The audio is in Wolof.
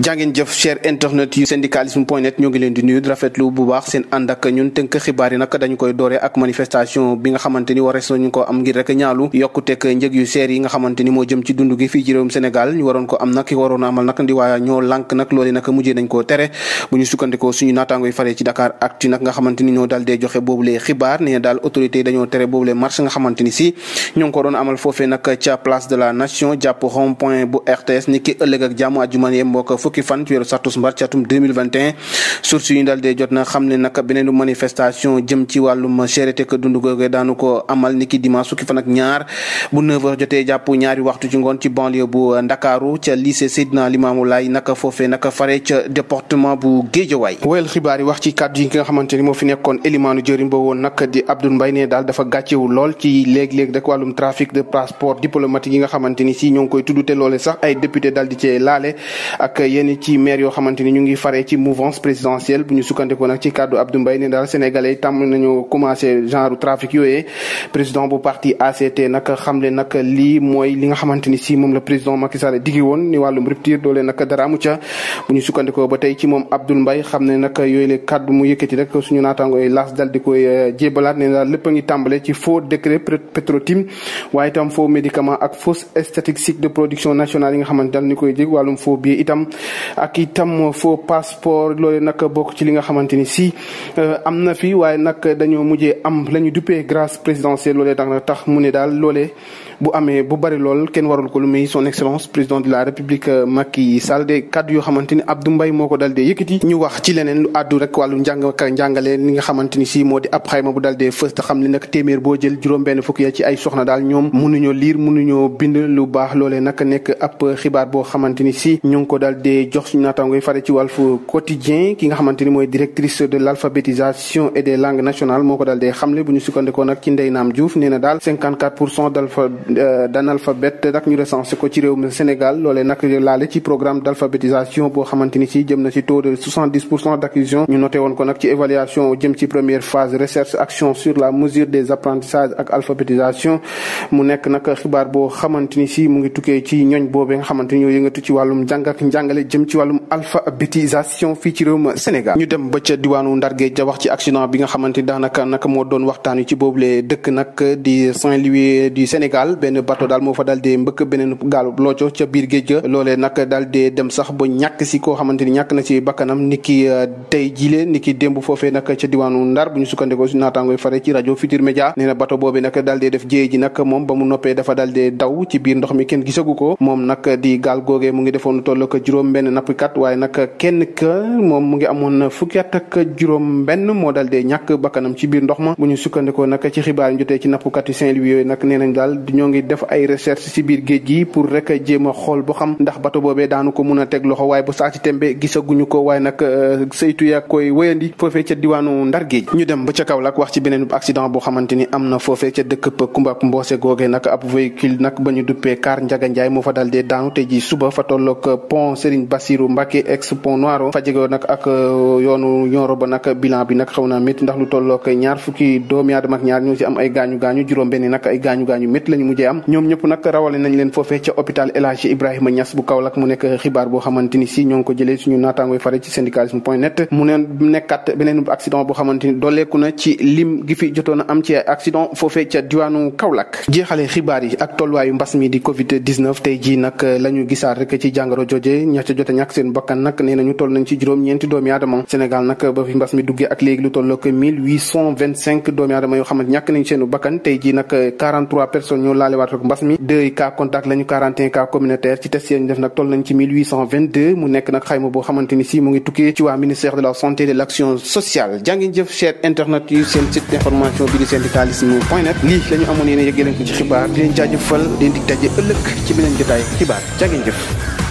jàngeen jëf cher internet yu syndicalisme.net ñoo ngi leen di nuyu di rafetlu bu baax seen ànd ak ñun tënk xibaar yi nag dañu koy dooree ak manifestation bi nga xamante ni warees nañu ko am ngir rek ñaalu yokkuteeg njëg yu seer yi nga xamante ni moo jëm ci dund gi fii ci réewum Sénégal ñu waroon ko am nag ki waroon a amal nag ndi waa ñoo lànk nag loole nag mujjee nañ koo tere bu ñu sukkandikoo suñu naataango yi faree ci Dakar Actu nag nga xamante ni ñoo daal dee joxe boobulee xibaar nee daal autorité yi dañoo tere boobulee marche nga xamante ni si ñoo ngi ko doon amal foofee nag ca place de la nation jàpp rond point bu RTS ni ki ëllëg ak jàmm àjjuma yem mbokk fukki fan ci weeru Satus Mbar ci atum 2021 source yu ñu daal dee jot na xam ne nag beneen manifestation jëm ci wàllum cherté que dund googu daanu ko amal niki dimanche fukki fan ak ñaar bu 9h jotee jàpp ñaari waxtu ci ngoon ci banlieue bu Ndakaaru ca lycée Seydina Limamou Laye naka foofee naka fare ca département bu Guédiawaye. woyal xibaar yi wax ci kàddu yi ki nga xamante ni moo fi nekkoon élimaanu jëriñ ba woon nag di Abdoul Mbaye ne daal dafa gàccewu lool ci léeg-léeg rek wàllum trafic de passeport diplomatique yi nga xamante ni si ñoo ngi koy tudd te loole sax ay député daal di cee laale ak yenn ci maire yoo xamante ni ñu ngi faree ci mouvance présidentielle bu ñu sukkandikoo nag ci kàddu Abdou Mbaye ne daal sénégalais yi tàmm nañu commencé genre trafic yooyee président bu parti ACT nag xamle nag lii mooy li nga xamante ni si moom la président Macky Sall digi woon ni wàllum rupture doole nag dara amu ca bu ñu sukkandikoo ba tey ci moom Abdoul Mbaye xam ne nag yooyu le kàddu mu yëkkati rek suñu naataango yi laas dal di koy jébalaat ne daal lépp a ngi tàmbale ci faux décret Petro-Tim waaye itam faux médicament ak fausse statistique de production nationale yi nga xamante daal ni koy jég wàllum faux billet itam ak itam faux passeport loole nag bokk ci li nga xamante ni si am na fi waaye nag dañoo mujjee am la ñu duppee grâce présidentielle loolee tax mu ne daal loolee bu amee bu bari lool kenn warul ko lu muy son excellence président de la république Macky Sall de kaddu yoo xamante ni Abdou Mbaye moo ko dal dee yëkkati ñu wax ci leneen lu àddu rek wàllu njàngale li nga xamante ni si moo di ab xayma bu dal dee fës te xam li nag téeméer boo jël juróom-benn fukk ya ci ay soxna daal ñoom mënuñoo lire mënuñoo bind lu baax loolee nag nekk ab xibaar boo xamante ni si ñu ngi ko dal dee jox suñu naataango yi fare ci Walf Quotidien ki nga xamante ni mooy directrice de l'alphabétisation et des langues nationales moo ko dal dee xamle bu ñu sukkandikoo nag ci Ndeye Naam Diouf nee na daal 54% d'analphabètes nag ñu recensé ko ci réewum Sénégal loolee nag laale ci programme d'alphabétisation boo xamante ni si jëm na ci taux de 70% d'acquisition ñu noté woon ko nag ci évaluation jëm ci première phase recherche action sur la mesure des apprentissages ak alphabétisation mu nekk nag xibaar boo xamante ni si mu ngi tukkee ci ñooñ boobee nga xamante ni ñoo yëngatu ci wàllum njàng ak njàngale jëm ci wàllum alphabétisation fii ci réewum Sénégal ñu dem ba ca diwaanu Ndar Géej ja wax ci accident bi nga xamante ni daanaka nag moo doon waxtaan wi ci boobule dëkk nag di Saint-Louis du Sénégal benn bateau daal moo fa daal dee mbëkk beneen gaalu looco ca biir géej ga loolee nag daal dee dem sax ba ñàkk si koo xamante ni ñàkk na si bakkanam niki tey jile niki démb foofee nag ca diwaanu Ndar bu ñu sukkandikoo si naataangoy fare ci rajo Futur Média nee na bateau boobee nag daal dee def jéye ji nag moom ba mu noppee dafa daal dee daw ci biir ndox mi kenn gisagu ko moom nag di gaal googee mu ngi defoon toll ko juróom benn nappkat waaye nag kenn ka moom mu ngi amoon fukki at ak juróom benn moo daal dee ñàkk bakkanam ci biir ndox ma bu ñu sukkandikoo nag ci xibaar yi jotee ci nappkat yi Saint-Louis yooyu nag nee nañ daal ñoo ngi def ay recherche ci biir géej gi pour rek jéem a xool boo xam ndax bateau boobee daanu ko mun a teg loxo waaye bu saa ci tembe gisaguñu ko waaye nag saytu yaa koy wéyandi foofee ca diwaanu Ndar Géej ñu dem ba ca Kaolack wax ci beneen accident boo xamante ni am na foofee ca dëkk Kumba Mboose googee nag ab véhicule nag ba ñu duppee car Njaga Njaay moo fa dal dee daanu te ji suba fa tolloog pont Serigne Bassirou Mbacké ex pont Noiro fa jegoo nag ak yoonu Nioro ba nag bilan bi nag xaw naa métti ndax lu tolloog ñaar fukki doomi aadama ak ñaar ñoo ci am ay gaañu-gaañu juróom-benn nag ay gaañu-gaañu métti lañu mujjee am ñoom ñëpp nag rawale nañ leen foofee ca hôpital El Hadji Ibrahima Niass bu Kaolack mu nekk xibaar boo xamante ni si ñoo ngi ko jëlee suñu naataangoy fare ci syndicalisme.net mu ne nekkat beneen accident boo xamante ni dooleeku na ci lim gi fi jotoon a am ci accident foofee ca diwaanu Kaolack jeexale xibaar yi ak tolluwaayu mbas mi di Covid 19 tey jii nag la ñu gisaat rek ci jàngoro jooje ña ca jot a ñàkk seen bakkan nag nee nañu toll nañ ci juróom-ñeenti doomi aadama Sénégal nag ba fi mbas mi duggee ak léegi lu toll ko 1825 doomi aadama yoo xamante ñàkk nañ seenu bakkan tey jii nag 43 personnes ñoo laalewaat ak mbas mi 2 cas contact lañu 41 cas communautaire ci test yi ñu def nag toll nañ ci 1822 mu nekk nag xayma boo xamante ni si mu ngi tukkee ci waa ministère de la santé et de l'action sociale jàngin jëf cher internet yu seen site d'information bi di syndicalisme.net lii la ñu amoon yéen a yëggee leen ko ci xibaar di leen jaajëfal di leen dig daje ëllëg ci beneen jotaay xibaar jàngin jëf